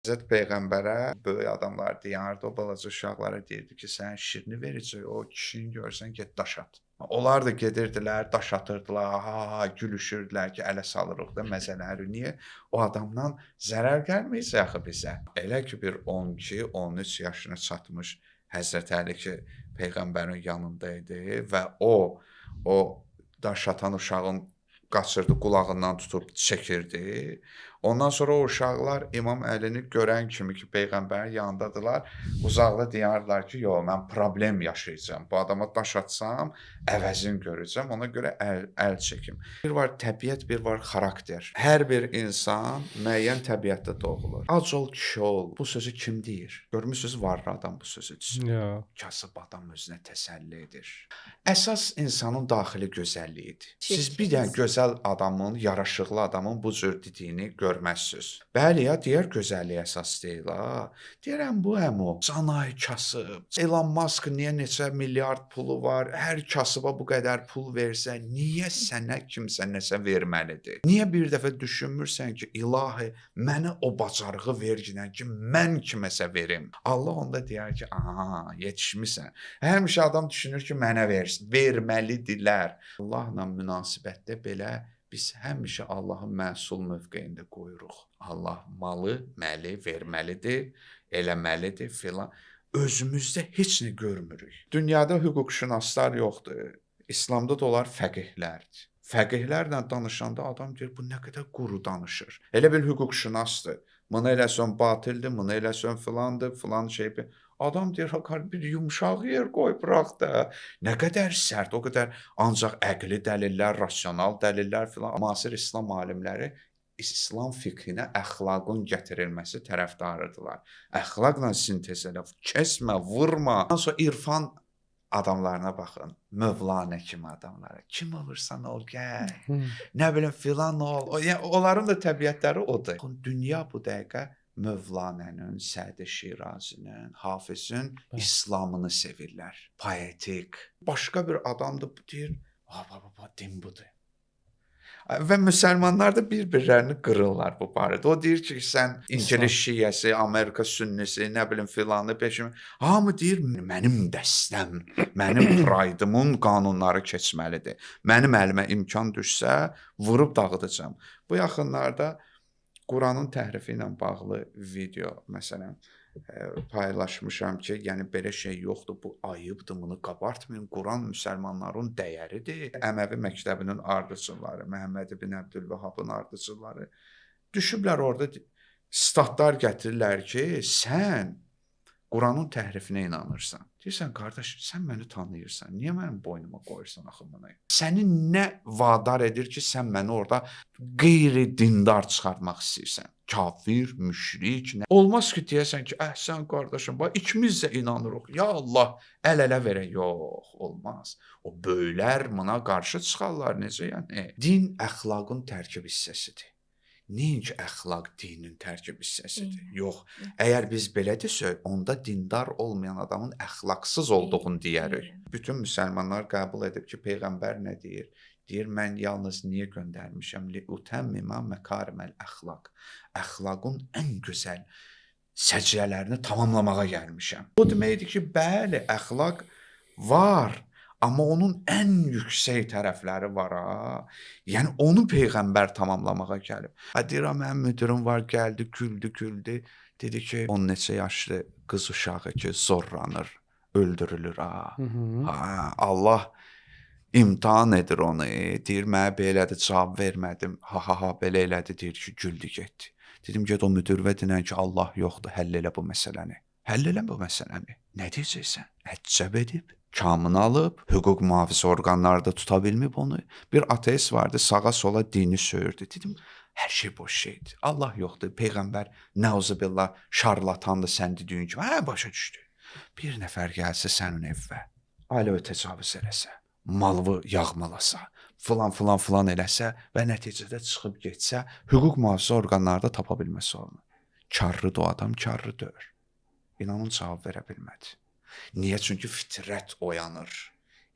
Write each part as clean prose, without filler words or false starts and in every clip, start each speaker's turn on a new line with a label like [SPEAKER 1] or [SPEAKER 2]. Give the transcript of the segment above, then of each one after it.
[SPEAKER 1] Həzrət Peyğəmbərə böyük adamlar deyərdi, o balaca uşaqlara deyirdi ki, sən şirini verəcək, o kişini görsən get daş at. Onlar da gedirdilər, daş atırdılar, ha ha gülüşürdülər ki, ələ salırıq da məzələri. Niyə? O adamdan zərər gəlməyəcək axı bizə. Elə ki bir 12, 13 yaşına çatmış Həzrət Əli ki peyğəmbərin yanında idi və o daş atan uşağın qaçırdı, qulağından tutub çəkirdi. Ondan sonra o uşaqlar İmam Əlini görən kimi ki, peyğəmbərin yanındadılar, uzaqda deyərlər ki, yox, mən problem yaşayacağam. Bu adama daş atsam, əvəzini görəcəm. Ona görə əl çəkim. Bir var təbiət, bir var xarakter. Hər bir insan müəyyən təbiətdə doğulur. Ac ol, kişi ol. Bu sözü kim deyir? Görmüsüz, varlı adam bu sözü deyir.
[SPEAKER 2] Yeah.
[SPEAKER 1] Kasıb adam özünə təsəlli edir. Əsas insanın daxili gözəlliyidir. Siz bir dənə gözəl adamın, yaraşıqlı adamın bu cür dediyini görməzsiniz. Bəli ya, deyər gözəllik əsas deyil ha. Deyirəm bu həm o. Canay kasıb. Elon Musk niyə neçə milyard pulu var? Hər kasıba bu qədər pul versə, niyə sənə kimsə nəsə verməlidir? Niyə bir dəfə düşünmürsən ki, ilahi, mənə o bacarığı verginən ki, mən kiməsə verim? Allah onda deyər ki, aha, yetişmisən. Həmişə adam düşünür ki, mənə versin, verməlidirlər. Allahla münasibətdə belə biz həmişə Allahın məsul mövqeyində qoyuruq. Allah malı, məli verməlidir, eləməlidir filan. Özümüzdə heç nə görmürük. Dünyada hüquqşünaslar yoxdur. İslamda da onlar fəqihlərdir. Fəqihlərlə danışanda adam deyir, bu nə qədər quru danışır. Elə bir hüquqşünasdır. Bunu eləsən batildir, bunu eləsən filandır, filan şey. Adam deyir, ha, bir yumşaq yer qoy, bıraq da. Nə qədər sərt, o qədər ancaq əqli dəlillər, rasional dəlillər filan. Müasir İslam alimləri İslam fiqhinə əxlaqın gətirilməsi tərəfdarıdırlar. Əxlaqla sintez elə, kəsmə, vurma. Ondan sonra irfan adamlarına baxın. Mövlanə kimi adamlara. Kim olursan ol, gəl. Nə bilim filan ol. Yəni onların da təbiətləri odur. Dünya bu dəqiqə Mövlanənin, Sədi Şirazinin, Hafizin İslamını sevirlər. Poetik. Başqa bir adamdır, deyir, baba, din budur. Və müsəlmanlar da bir-birlərini qırırlar bu barədə. O deyir ki, sən İngilis şiəsi, Amerika sünnisi, nə bilim filanı, peşimi. Hamı deyir, mənim dəstəm, mənim praydımın qanunları keçməlidir. Mənim əlimə imkan düşsə, vurub dağıdacağam. Bu yaxınlarda Quranın təhrifi ilə bağlı video məsələn paylaşmışam ki, yəni belə şey yoxdur, bu ayıbdır, bunu qabartmayın. Quran müsəlmanların dəyəridir. Əməvi məktəbinin ardıcılları, Məhəmməd ibn Əbdülvəhabın ardıcılları düşüblər orada statlar gətirirlər ki, sən Quranın təhrifinə inanırsan. Deyirsən, qardaş, sən məni tanıyırsan. Niyə mənim boynuma qoyursan axı bunu? Səni nə vadar edir ki, sən məni orada qeyri-dindar çıxartmaq istəyirsən? Kafir, müşrik, nə? Olmaz ki, deyəsən ki, sən qardaşım, bax ikimiz də inanırıq. Ya Allah, əl-ələ verək. Yox, olmaz. O böyüklər buna qarşı çıxarlar necə yəni? Din əxlaqın tərkib hissəsidir. Nəinki əxlaq dinin tərkib hissəsidir. Yox, əgər biz belə desək, onda dindar olmayan adamın əxlaqsız olduğunu deyərik. Bütün müsəlmanlar qəbul edib ki, peyğəmbər nə deyir? Deyir, mən yalnız niyə göndərmişəm? Li utəmmimə məkariməl əxlaq. Əxlaqın ən gözəl səciyyələrini tamamlamağa gəlmişəm. O deməkdir ki, bəli, əxlaq var. Amma onun ən yüksək tərəfləri var ha. Yəni onu peyğəmbər tamamlamağa gəlib. Ha deyirəm, mənim müdirim var, gəldi, güldü, güldü. Dedi ki, 10 neçə yaşlı qız uşağı ki, zorlanır, öldürülür ha. Ha, Allah imtahan edir onu. Deyir, mənə belədir, cavab vermədim. Ha ha ha, belə elədi, deyir ki, güldü getdi. Dedim, get o müdirvə dinən ki, Allah yoxdur, həll elə bu məsələni. Həll elə bu məsələni. Nə deyəcəksən? Əcəb edib, kamını alıb, hüquq mühafizə orqanları da tuta bilməyib onu. Bir ateist vardı, sağa sola dini söyürdü. Dedim, hər şey boş şeydir. Allah yoxdur, peyğəmbər nəuzubillah şarlatandır sən dediyin kimi. Hə, başa düşdü. Bir nəfər gəlsə sənin evə, ailəvə təcavüz eləsə, malını yağmalasa, filan filan filan eləsə və nəticədə çıxıb getsə, hüquq mühafizə orqanları da tapa bilməsə onu. Karlıdır o adam, karlı deyil. İnanın cavab verə bilmədi. Niyə? Çünki fitrət oyanır.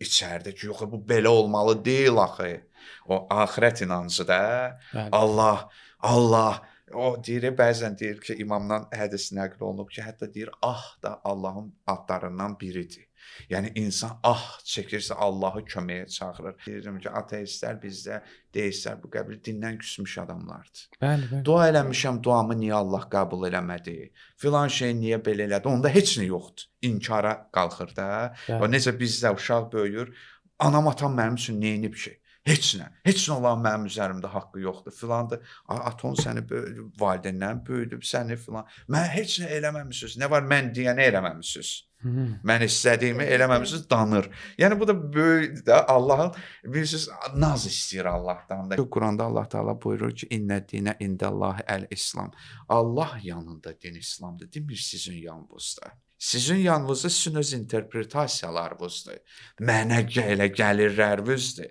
[SPEAKER 1] İçəridə ki, yox, bu belə olmalı deyil axı. O axirət inancı da. Bəli. Allah, Allah O deyir, bəzən deyir ki, imamdan hədis nəql olunub ki, hətta deyir ah da Allahın adlarından biridir. Yəni insan ah çəkirsə Allahı köməyə çağırır. Deyirəm ki, ateistlər bizdə, deistlər bu qəbil dindən küsmüş adamlardır.
[SPEAKER 2] Bəli, bəli.
[SPEAKER 1] Dua eləmişəm, duamı niyə Allah qəbul eləmədi? Filan şey niyə belə elədi? Onda heç nə yoxdur. İnkara qalxır da.
[SPEAKER 2] Bəli.
[SPEAKER 1] O necə bizdə uşaq böyüyür, anam atam mənim üçün nə edib ki? Heç nə. Heç nə olan mənim üzərimdə haqqı yoxdur filandır. Aton səni böyüdüb, valideynlərin böyüdüb səni filan. Mən heç nə eləməmisiniz. Nə var mən deyənə eləməmisiniz. Mən istədiyimi eləməmisiniz danır. Yəni bu da böyük də Allahın bilirsiniz naz istəyir Allahdan da. Quranda Allah Taala buyurur ki, "İnnə dinə indallahi əl-İslam." Allah yanında din İslamdır, demir sizin yanınızda. Sizin yanınızda sizin öz interpretasiyalarınızdır. Mənə elə gəlirlərinizdir.